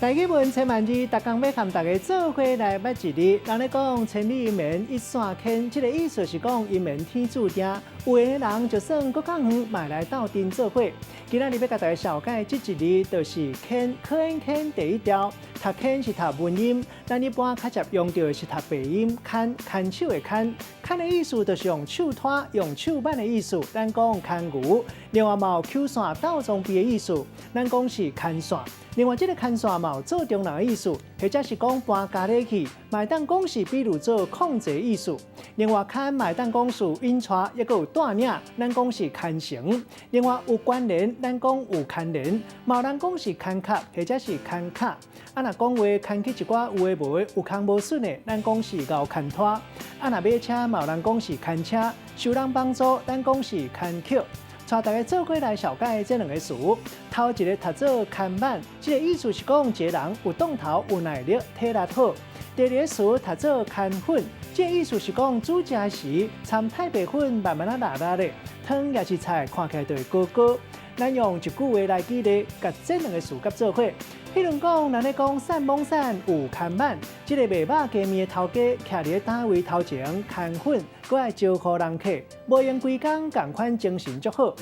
台語文千萬字，逐工欲和大家做伙來捌一字。人咧講千里姻緣一線牽，這個意思是講姻緣天注定，有緣的人就算閣較遠，嘛會來鬥陣做伙。今仔日欲共大家紹介這一字，就是牽，可牽牽第一調，讀牽是讀文音，咱一般較捷用著的是讀白音，牽牽手的牽，牽的意思就是用手拖、用手挽的意思。咱講牽牛，另外嘛有搝線鬥裝備的意思，咱講是牽線。另外，這個牽線嘛有做中人的意思，或者是講搬家裡去，嘛會當講是比如做控制意思。另外，牽嘛會當講是引帶，抑閣有帶領，咱講是牽繩。另外有關聯，咱講有牽連，嘛有人講是牽卡，或者是牽卡。啊，若講話牽起一寡有的無的，有空無損的，咱講是𠢕牽拖。啊，若買車嘛有人講是牽車，受人幫助，咱講是牽抾。帶大家做伙來紹介這兩个詞，頭一个讀做牽挽，這个意思是講一个人有當頭、有耐力、體力好。第二个詞讀做牽粉，這個意思是講煮食時摻太白粉，慢慢仔抐抐的，湯抑是菜看起來就會糊糊。咱用一句話來舉例，共這兩个詞佮做伙。彼如講，人咧講瘦罔瘦有牽挽，這个賣肉雞麵的頭家徛佇咧攤位頭前牽粉，閣愛招呼人客，無閒規工仝款精神足好。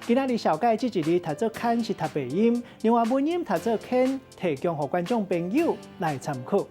今仔日紹介這一字讀做牽是讀白音，另外文音讀做牽，提供予觀眾朋友來參考。